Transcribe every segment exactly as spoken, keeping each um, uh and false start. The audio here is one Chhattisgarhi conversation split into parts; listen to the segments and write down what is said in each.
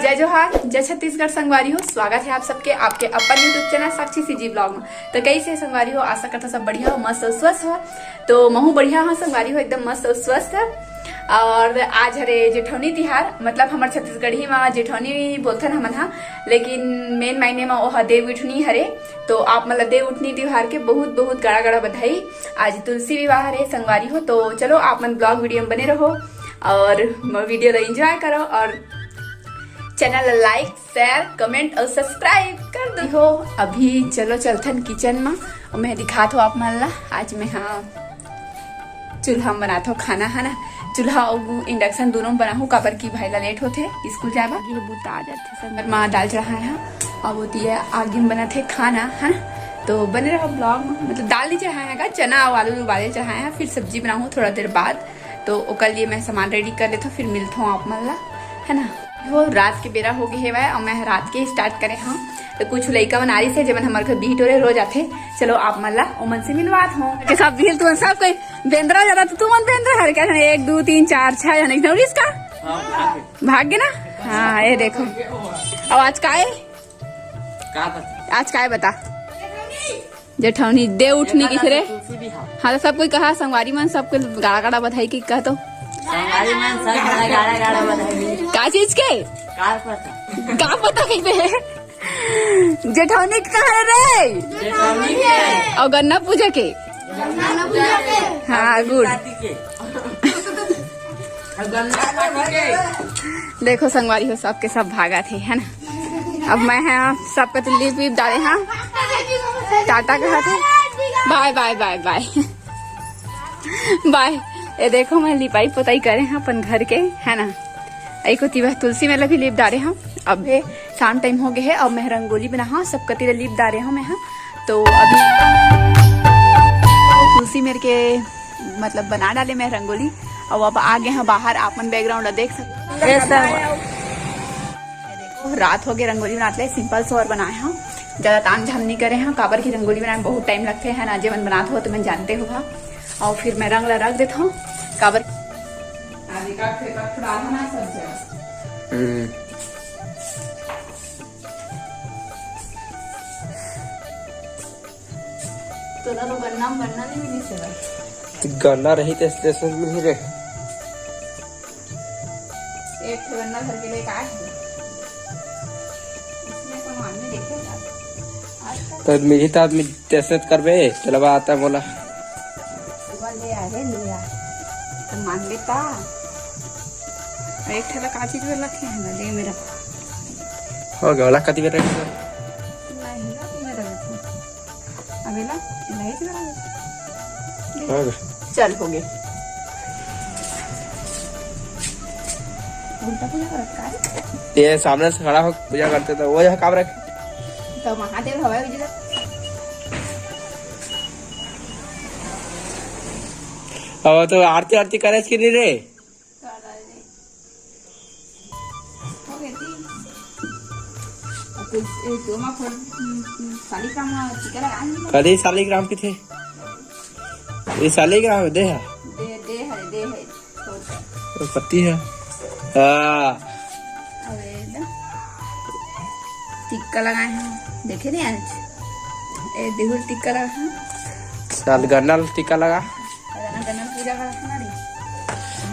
जय जोहार, जय छत्तीसगढ़ संगवारी हो। स्वागत है आप सबके आपके अपन YouTube चैनल साक्षी सीजी ब्लॉग में। तो कैसे संगवारी हो, आशा करता सब बढ़िया हो, मस्त हो, स्वस्थ हो। तो महू बढ़िया हो संगवारी हो, एकदम मस्त हो, स्वस्थ। और आज हरे जेठौनी तिहार, मतलब हमर छत्तीसगढ़ी में जेठौनी बोलथन हमन हा, लेकिन मेन मायने में ओह देव उठनी हरे। तो आप मन ला देव उठनी तिहार के बहुत बहुत गड़ा गड़ा बधाई। आज तुलसी विवाह हरे संगवारी हो, तो चलो आप मन ब्लॉग वीडियो में बने रहो और वीडियो ला एंजॉय करो और चैनल ला लाइक, शेयर, कमेंट और सब्सक्राइब कर दो। हो, अभी चलो चलथन किचन में और मैं दिखात हो आप मन ला। आज मैं, हाँ, चूल्हा में बनात हो खाना, है ना। चूल्हा और इंडक्शन दोनों में बनाहूँ, काबर की भाई ला लेट होथे स्कूल जाए बर। ये बुता जाथे संग। माँ दाल चढ़ाए हैं, अब होती है आगे में बनत है खाना, है ना। तो बने रहो ब्लॉग में। मतलब दाल नहीं चढ़ाए हैं का, चना और आलू उबाले चढ़ाए हैं, फिर सब्जी बनाहूँ थोड़ा देर बाद। तो ओकर लिए मैं सामान रेडी कर लेता हूँ, फिर मिलता हूँ आप मन ला, है ना। वो रात के बेरा हो गए हेवय और मैं रात के स्टार्ट करे हूँ। तो कुछ लइका मन आ रही से, जेमन हमर घर बीट ओरे रोज आथे। चलो आप मन ला ओमन से मिलवात हूँ। के सब भील तुमन सब कोई बेंदरा जाता, तो तुमन बेंदरा हर क्या? एक, दो, तीन, चार, छह जने नौरिस का हाँ, भाग गए। भाग गए ना? हाँ, ये देखो। अब आज का है? का पता? आज का है बता? जेठौनी दे उठनी की रे। तुलसी भी हाँ। हाँ, तो सब कोई कहा, संगवारी मन सबके गाड़ा गाड़ा बधाई की कह तो। संगवारी मन सब गाड़ा गाड़ा बधाई। का चीज के? का पता? का पता कह दे? जेठौनी के कहा रे? जेठौनी के। और गन्ना पूजा के? गन्ना पूजा के। हाँ, गुड। शादी के। और गन्ना पूजा के। देखो संगवारी हो, सबके सब भागा थे, है ना। अब मैं, हाँ, सबके तो लिप विप डाले, हाँ, टाटा कहा थे, बाय बाय बाय बाय बाय। ये देखो, मैं लिपाई पोताई करे हैं अपन घर के, है ना। एक होती वह तुलसी मेला भी लिप डारे हम। अब ये शाम टाइम हो गए है, अब मैं रंगोली बना, हाँ, सब कती लिप डारे हूँ मैं, हाँ। तो अभी तुलसी मेर के मतलब बना डाले मैं रंगोली। और अब आ गए हैं बाहर, आप मन बैकग्राउंड देख सकते हो। रात हो गए, रंगोली बनात ले सिंपल सोहर बनाए हैं, ज्यादा ताम झाम नहीं करे हैं, काबर की रंगोली बनाए में बहुत टाइम लगते हैं ना, जेमन बनात हो तो मैं जानते हो हा। और फिर मैं रंग ला रख देता हूँ, काबर आज एक आध फेंका फुड़ा हो ना सब जगह। हम्म। तोला तो गन्ना में गन्ना नहीं मिली से भाई। गन्ना रही तो स्टेशन में ही रे। एक ठो गन्ना घर के लेके आए हैं। इसमें तो आदमी देखेगा। आज तक तो मिली तो आदमी तैसे करबे, चलवा आता बोला। सुबह ले आ रे, ले आ। तो मान लेता। और एक ठेला का चीज वाला थे ना, दे मेरा। हो गया, वाला कति बेटा के? नहीं, ना, मेरा रखो। अबे ला, नहीं चला। हो गया। चल, हो गया। उल्टा पूजा करत का है? ये सामने से खड़ा हो पूजा करते तो वो यहाँ काम रखे। तो महादेव हवा उजला। अब तो आरती, आरती करे कि नहीं रे? हो गई थी। अब तो इस, एक दो माँ खोल, हम्म, हम्म, शालिग्राम टीका लगा नहीं। कल ही शालिग्राम की थे। ये शालिग्राम दे है। दे, दे है, दे है। छोड़। वो पत्ती है। हाँ। अरे ना। टिक्का लगाए हैं, देखे नहीं आज? ए, देहुल टिक्का लगा है। चल, गन्नल टिक्का लगा। गन्नल, गन्नल पूजा करत हन रे।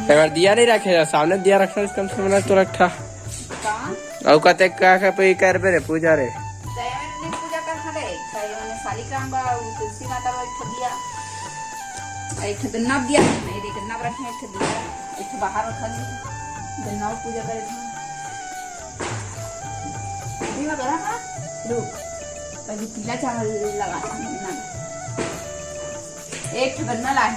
एक बार दिया नहीं रखे, सामने दिया रखना, कम से कम तो रखा। का? अउ कते का का पे करबे रे पूजा रे? दया में पूजा करत हन रे, एक ठो ओने शालिग्राम बा, उ तुलसी माता बा, एक ठो दिया। एक ठो गन्ना दिया, ये देख गन्ना रखे, एक ठो दिया, एक ठो बाहर रखा गन्ना पूजा करे थे। अभी मैं करा था, रुक, पहले पीला चावल लगा था, गन्ना। एक ठो गन्ना लाए।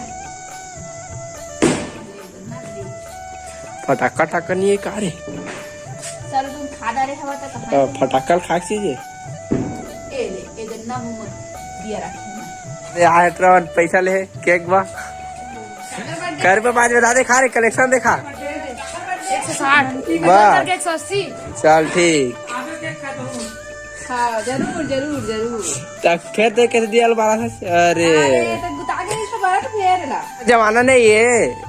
फटाका टाका नहीं है का रे? चल तुम खा डारे हवा तो कहाँ हाँ, है? फटाका खाक चीज है। ए ले, ए गन्ना मुंह में दिया रखे हैं। अरे यार, ट्रवन पैसा ले, केक बा। घर पे पाँच बता दे, खा रे, कलेक्शन देखा। एक सौ साठ। वाह। एक सौ अस्सी। चल ठीक। हाँ, जरूर, जरूर, जरूर। तब खेत दे के दिया बारह सौ। अरे। अरे, तो गुता के इसको बारह तो फेर ला। जमाना नहीं है।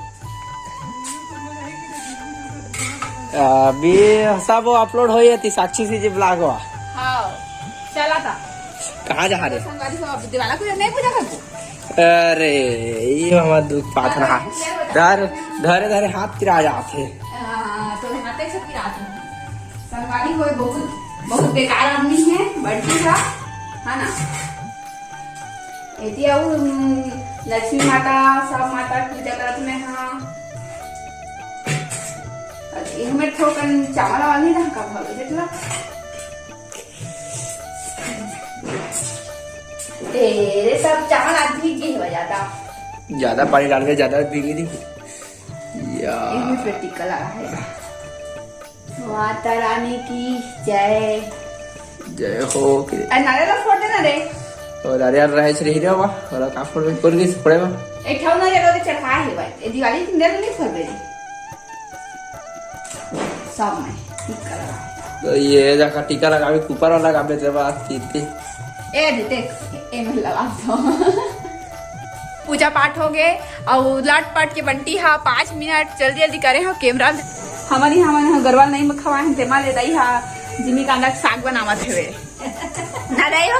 अभी सब वो upload होई है, ती साक्षी सी जी vlog हुआ। हाँ, चला था। कहाँ जा रहे? संगवारी सब अब दिवाला को नहीं पूजा करबो। अरे, ये हमार दुख पात रहा। धर, धरे, धरे हाथ पिरा जात हे। हाँ, तो हाथे से पिरात हे। संगवारी कोई बहुत, बहुत बेकार आदमी है, बंटी का, है ना? एती अउ, हम्म, लक्ष्मी माता, सब माता के पूजा करत में, हाँ। अउ एहमें थोकन चावल वावल नहीं रहा का भवे, देख ला। तेरे सब चावल आज भीग गए हो ज्यादा। ज्यादा पानी डाल के ज्यादा भीगी थी। या। एहमें फिर टीका लगा है। माता रानी की जय। जय हो के। अरे नारियल फोड़ देना रे। और नारियल रहे से रही रे बा, और का फोड़ में फोड़ के फोड़े बा। एक ठाव नारियल ओदे चढ़ाए हे भाई, ये दिवाली के दिन नहीं फोड़ दे। सब में टीका लगा। तो ये जगह टीका लगावे, ऊपर वाला लगावे, जब आप तीन के। ए दे देख, ए में लगा दो। पूजा पाठ हो गए, अउ लट पट के बंटी हा पाँच मिनट जल्दी जल्दी करे हो कैमरा। हमन ही, हमन ह गरवा नहीं खवाए हैं, तेमा ले दाई हा जिमी कांदा के साग बनावत हवे। ना दाई हो,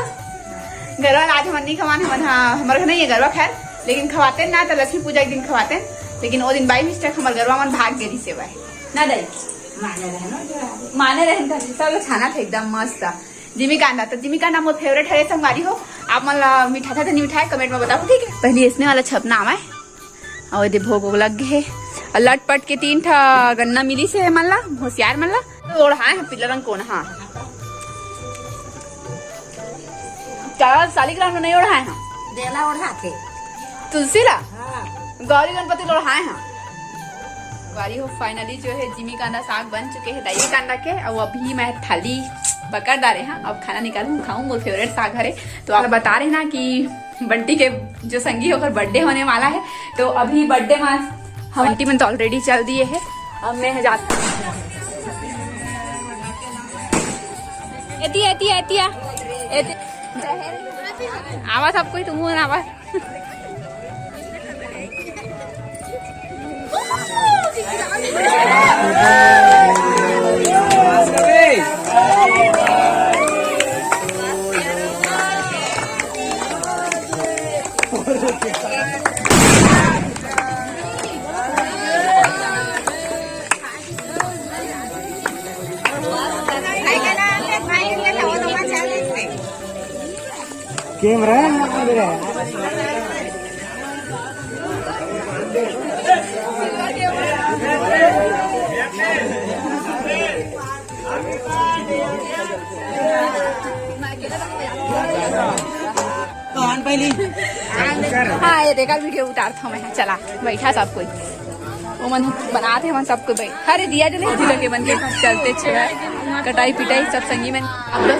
गरवा आज हमन नहीं खवान, हमन हा, हमर घर नहीं है गरवा खैर, लेकिन खवाते ना तो लक्ष्मी पूजा के दिन खवाते, लेकिन वो दिन by mistake हमर गरवा मन भाग गए रिसे भाई। ना दाई, माने रहन, माने रहन कर सब लोग छाना थे एकदम मस्त। जिमी कांदा, तो जिमी कांदा मोर favourite हरे संगवारी हो। आप मन ला मिठाथे तो नहीं मिठाए, comment में बताओ, ठीक है। पहले इसने वाला छपना आवे, और दे भोग वोग लग गए हे। और लटपट के तीन ठा गन्ना मिली से मन ला, होशियार मन ला। तो ओढ़ाए हैं पीला रंग कोन, हाँ। काला सालिग्राम में नहीं ओढ़ाए हैं। देला ओढ़ाथे। तुलसी ला? हाँ। गौरी गणपति ला ओढ़ाए हैं। गौरी हो, finally जो है जिमी कांदा साग बन चुके हैं, दाई कांदा के। और अभी मैं थाली पकड़ डारे हैं, अब खाना निकालूं, खाऊं, मोर favourite साग हरे। तो आप बता रहे ना कि बंटी के जो संगी ओकर birthday होने वाला है, तो अभी birthday में हम बंटी मन तो already चल दिए हैं। अब मैं जाती, एती, एती, एती, आ। एती। आवा सब कोई, तुम आवा। कैमरा है ना, कैमरा है। कौन पहली? हाँ, ये देखा, video उतारत हँव मैं। चला, बैठा सब कोई। वो मन बनात हे, मन सबको बैठ। अरे दिया जले, दिया के मन के चलते छुआ। कटाई पिटाई सब संगी मन। अब लोग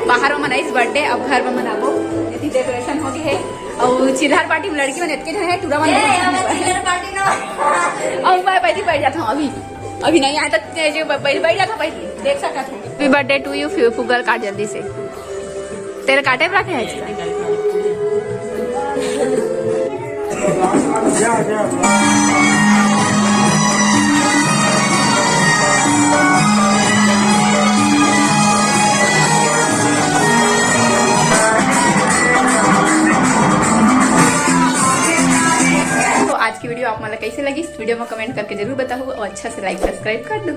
बाहर में मनाइस birthday, अब घर में मनाबो। इतनी decoration हो गई है। और चिल्हर party में लड़की मन इतने जन है, टूरा मन। अब मैं पहली बैठ जाता हूँ अभी। अभी नहीं आया तो जो ब-, बैठ, बैठ जाता हूँ पहली। देख सकता हूँ। Happy birthday to you, फु-, फुग्गा ल काट जल्दी से। तेल काटे बर रखे है इसका। तो आज की video आप मन ला कैसे लगी, इस video में comment करके जरूर बताओ और अच्छा से like subscribe कर दो।